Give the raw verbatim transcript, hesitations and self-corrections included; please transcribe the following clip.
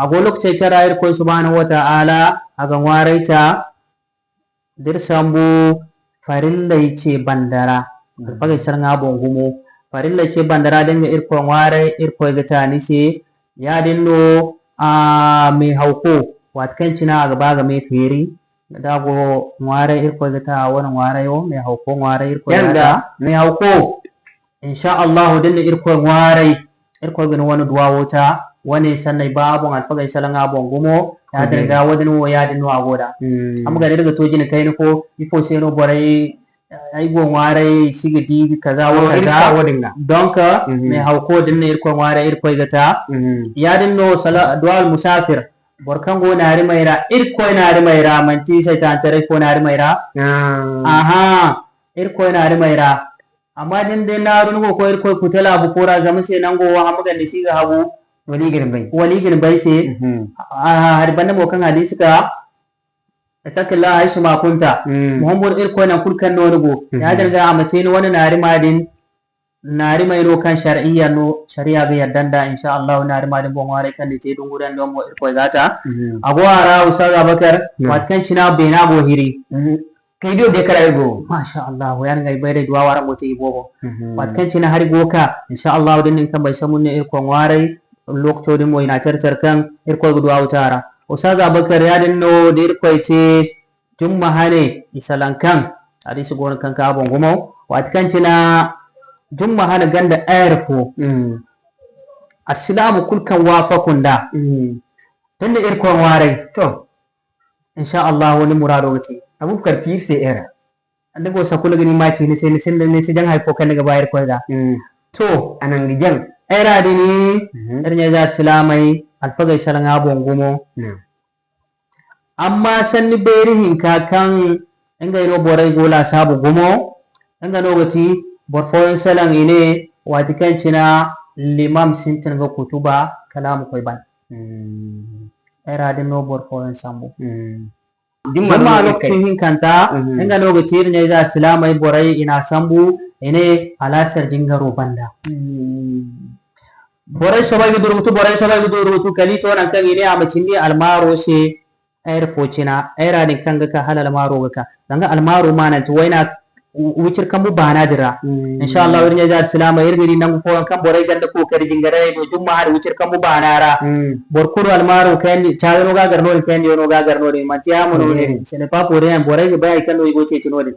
A go lokacey kaŋ ra Irkoy subhanahu wa ta'ala a ga ŋwaaray ta da iri sambu farilley ce banda ra. Alfagey salaŋ a boŋ gumo. Farilley ce banda ra da ni ga Irkoy ŋwaaray, Irkoy ga ta ni se. Yaadin no, a, meehawko, waati kaŋ cine a ga ba ga me feeri, da a go ŋwaaray, Irkoy ga ta a wane ŋwaarayo, meehawko ŋwaaray, Irkoy ga ta. Meehawko, insha Allahu, da ni na Irkoy ŋwaaray, Irkoy ga ni wane duwawo ta, wane sanney ba a boŋ, alfagey salaŋ a boŋ gumo, yaadin ga, wo-din wo, yaadin no a go da. Amma ga da iri ga to jine kayna fo, ifo se no borey, ay go ŋwaaray, si ga di kaza wo kaza. Donc, meehawko da ni na Irkoy ŋwaaray, Irkoy ga ta. Yaadin no, sala, duwa'ul musaafir, boro kaŋ go naarimay ra, Irkoy naarimay ra, manti saytaantaray fo naarimay ra. Aha, Irkoy naarimay ra. Amma da ni day naaru ni go ga koy Irkoy kuta laabu fo ra, zama se nango wo hamba ganda si ga hagu. Wala i ga ni bay. Wala i ga ni bay se. Aha, hari banda mo kaŋ hadiisi ka, ittaqillaha haysu ma kunta. Ma humburu Irkoy nangu kulu kaŋ no ni go. Yaadin ga a ma te ni wane naarima din, naarimay no kaŋ shar'iyya no, shari'a ga yadda nda, insha Allahu, naarima din boŋ ŋwaaray kaŋ ni te dunguriyaŋ din mo Irkoy ga ta. A go a ra, Ustaz Abakar, waati kaŋ cine beena go hiri. Kay do de kala ay go. Masha Allah, yaadin ga ay bay day duwa waraŋ go te i boobo. Waati kaŋ cine hari go ka, insha Allah, da ni na ni kambey sambu ni ne Irkoy ŋwaaray, lokaco din mo i na care care kaŋ Irkoy ga duwa wuta a ra. Ustaz Abakar, yaadin no da Irkoy te jumma hane, i salaŋ kaŋ hadiisi go no kaŋ ka a boŋ gumo. Waati kaŋ cine jumma hane ganda heure fo, alsilaamu kulu kaŋ waafaku nda, da ni na Irkoy ŋwaaray, to, insha Allah, ni muraado ga te. Abubakar, ci iri se heure. Ni go sakulu ga ni ma ci, ni se, ni si, ni si jaŋ hari fo kaŋ ni ga ba Irkoy ga. To, a naŋ ga jaŋ. Heure din, iri ɲa-ize alsilaamey, alfagey salaŋ a boŋ gumo. Amma sanni beeri hinka kaŋ ngey no borey go laasaabu gumo, nga no ga ti boro fooyaŋ salaŋ i ne, waati kaŋ cine limam sintin ga kutuba, kala a ma koy ban. Heure din no boro fooyaŋ sambu. Jumma lokaci hinkanta, nga no ga ti iri ɲa-ize alsilaamey borey, i n'a sambu, i ne alaasar jingaro banda. Borey soobay ga durmutu, borey soobay ga durmutu, kala i to naŋ kaŋ i ne a ma cindi almaaro se, heure fo cina, heure din kaŋ ga ka hala almaaro ga ka. Danga almaaro maananti wayna wicir kambu baana din ra. Insha Allah, iri ɲa-ize alsilaamey, iri ga di nangu fooyaŋ kaŋ borey ganda kookari jingarayey do, jumma hari wicir kambu baana ra. Boro kulu almaaro kayandi, caayo no ga a gar noodin, kayandiyo no ga a gar noodin, manti yaamo no ne. Ce n'est pas pour rien, borey ga bay hari kaŋ no i go ceeci noodin.